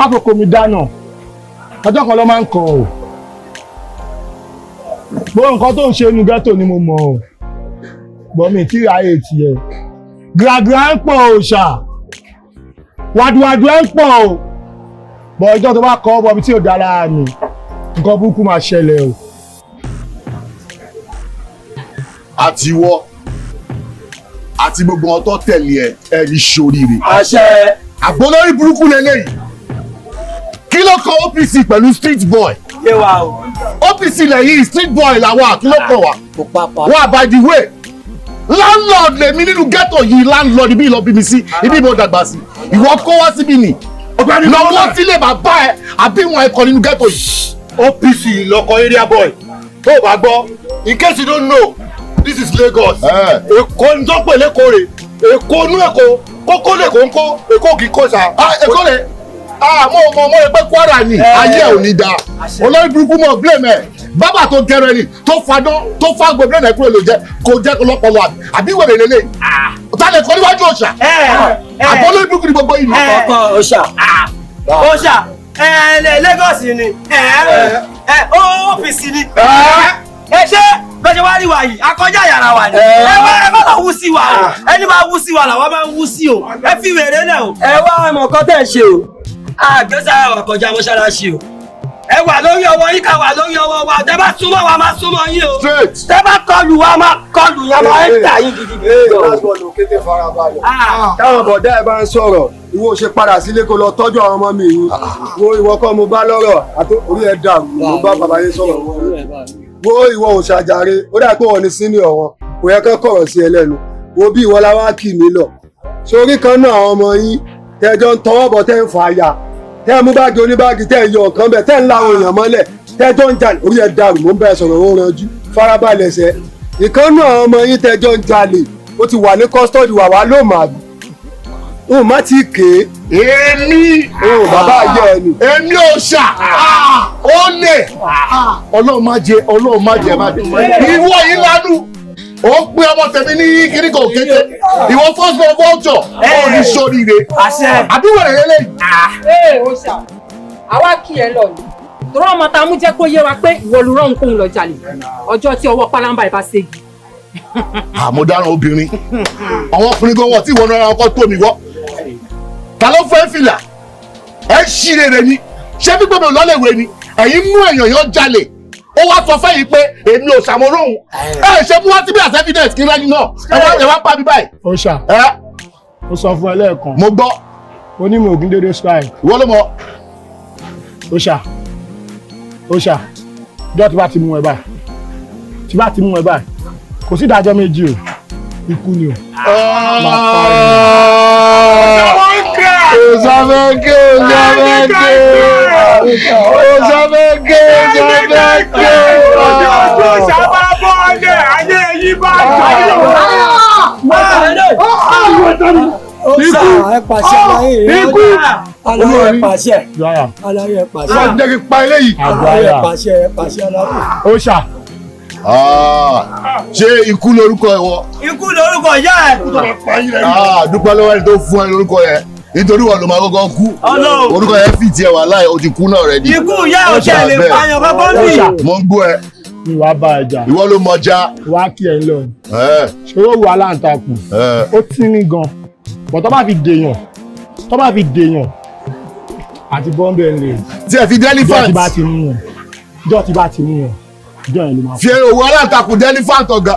Káfíńkò mi dáná, ọjọ́ kan ló máa ń kọ o. Gbogbo nǹkan tó ń ṣe inú ghetto ni mo mọ̀ o. Bọ́ mi tí ráyè tiẹ̀. Gàgà ń pọ̀ òòṣà. Wàdùwàdù ẹ̀ ń pọ̀ o. Bọ̀ ọjọ́ tó bá kọ́ bọ̀ mi tí ò dá lára mi, nǹkan burúkú máa ṣẹlẹ̀ o. Àti ìwọ àti gbogbo wọn tó tẹ̀lé ẹ, ẹ ní ṣoríire. Àṣẹ. Àbólórí burúkú lélẹ́yìí. Kí ló kan OPC pẹ̀lú street boy? Yé wa o. OPC lẹ́yìn, street boy làwọn, kí ló kàn wá? Kò papọ̀. Wá, by the way, landlord lèmi nínú ghetto yìí. Landlord ibi ìlọ bí mi sí, ibi ìbọn dàgbà sí. Ìwọ kó wá síbí ni lọ́wọ́ sílé bàbá ẹ àbí wọn ẹ̀kọ́ nínú ghetto yìí. OPC lọkọ area boy tó o bá gbọ́. In case you don't know, this is Lagos. Èkó ní tó pè lẹ́kọ̀ọ́ rè. Èkó nú Èkó kókó lèkó ń kó Èkó kì í kó sa. Ah, Èkó lè, ah, mo rẹ pé Kwara ni. Ayé ò ní da, olórí burúkú mọ̀. Blame ẹ̀, bábà tó gẹrẹ ni tó fadán tó fágbó. Blame ẹ̀ kúrò ló jẹ kó jẹ́ kó lọ́pọlọ àbí wèrè lélẹ̀ ta lè kọ́ níwájú òòṣà. Àbọ̀ olórí burúkú ni gbogbo yìí. Ọkọ òòṣà. Òòṣà ẹ Lagos ni ẹ ẹ OPC ni ẹ ṣé bẹ́ẹ̀ ṣe wá rí wa yìí, akọjá yàrá wa ni. Ẹ wá, ẹ má lọ wú sí wa o. Ẹni máa wú sí wa làwa máa ń wú sí o. Ẹ fi wèrè lẹ o. Ẹ wá ẹmọ kan tẹ̀ ṣe o, àgbẹ̀sára wà kọjá mọ́ṣáláṣí o. Ẹ wà lórí ọwọ́ yín, ká wà lórí ọwọ́ wa. Tẹ bá súnmọ́ wa, máa súnmọ́ yín o. Straight. Tẹ bá kọlù wa, máa kọlù yín, máa ń tà yín gidigidi. Ee, last one, òkété, farabalẹ̀. Táwọn bọ̀dá ẹ bá ń sọ̀rọ̀, ìwọ ṣe padà sílé kó lọ tọ́jú àwọn ọmọ mi yìí. Wo, ìwọ kọ́ mo bá lọ́rọ̀ àti orí ẹ dàrú, mo bá bàbá yín sọ̀rọ̀. Wo, ìwọ òṣàjàre, ó dà pé wọ́n ní senior wọn, kò yẹ kán kọ̀rọ̀ sí ẹ lẹ́nu. Wo bí ìwọ la wá kì mí lọ sórí kan náà, àwọn ọmọ yín tẹjọ ń tọwọ́ bọ̀, tẹ́ ń fà ya, tẹ́ ń mú báàgì oníbáàgì, tẹ́ ń yọ nǹkan bẹ̀, tẹ́ ń la àwọn èèyàn mọ́lẹ̀, tẹ́jọ́ ń jalè. Orí ẹ dàrú, mo ń bẹ sọ̀rọ̀, ó ranjú, farabalẹ̀ sẹ́. Ìkan náà àwọn ọmọ yín tẹ́jọ́ ń jalè, ó ti wà ní custody wà wá ló mà bí òun má ti ké. Èmi? Òun bàbá ayé ẹ ni. Èmi ò ṣà ó lè. Ọlọ́run má jẹ, Ọlọ́run má jẹ, má jẹ. Ìwọ yìí lánú ó ń pín ọmọ tèmi ní kíní kan kété. Ìwọ first born vulture, ó ní sóríire. Àṣẹ. Àbí wẹ̀rẹ̀ lélẹ́yìí. Ee, ó ṣà, àwa kí ẹ lọ ni torí ọmọ tá a mú jẹ́ kó yé wa pé ìwọ ló rọrùn kóun lọ jalè ọjọ́ tí ọwọ́ pálábá ìbá ségi. Àmọ́ dáràn obìnrin, àwọn ọkùnrin gan wọ̀ tí ìwọ náà kọ́ tó mi wọ́. Ta ló fẹ́ fìlà ẹ ṣí rere ni? Ṣé gbígbé mi ò lọ́lẹ̀wé ni? Ẹ̀yin mú èèyàn yọ jalè, ó wá sọ fẹ́yìn pé èmi ò ṣàmúlòhùn. Ẹ ṣe mú wá síbi as evidence kí n lẹ́yìn náà. Ẹ wá bá mi báyìí. Ó ṣà. Ẹ. Ó sọ fún ẹ lẹ́ẹ̀kan. Mo gbọ́. Ó ní mo ògùn dédé strike. Ìwọ ló mọ. Ó ṣà, ó ṣà, jọ́ tí bá ti mú ẹ báyìí, tí bá ti mú ẹ báyìí, kò sí ìdájọ́ méjì o, ikú ni o. Máa pa ẹ. Òsàmẹ́kẹ́, òsàmẹ́kẹ́, òsàmẹ́kẹ́, òsàmẹ́kẹ́. Ojú sábà bọ́ọ̀lẹ̀ ayé yìí bá Ikú, ẹ pàṣẹ, aláyé. Ikú. Aláyé, ẹ pàṣẹ. Yàrá. Aláyé, ẹ pàṣẹ. Wọ́n jẹ́ kí n pa eléyìí. Aláyé, ẹ pàṣẹ, ẹ pàṣẹ, aláyé. Ó ṣà. Ṣé ikú lorúkọ ẹ wọ? Ikú lorúkọ ìyá ẹ. Dúpẹ́ lọ́wọ́ ẹni tó fún ẹ lórúkọ yẹn, nítorí wọn ló máa kọ́kọ́ kú. Ọlọ́run. Orúkọ yẹn fìtì ẹ wà láì o ti kú náà rẹ ni. Ikú ìyá ẹ ò tẹ̀ lè pààyàn kankan bì. Mo ń gbọ́ ẹ. Mi wàá bá ẹ jà. Ìwọ ló mọjá. Wàá kí ẹ lọ. Ṣòro wo aláǹtakùn, ó tínrín gan bọ̀, tó bá fi dèèyàn, tó bá fi dèèyàn àti bọ́m̀bẹ̀ ń lè. Tí ẹ fi Jọ́ tí delephant. bá ti mú wọn, jọ́ tí bá ti mú wọn, jọ́ yẹn ló máa Fi òwò aláǹtakùn delephant ọ̀gá.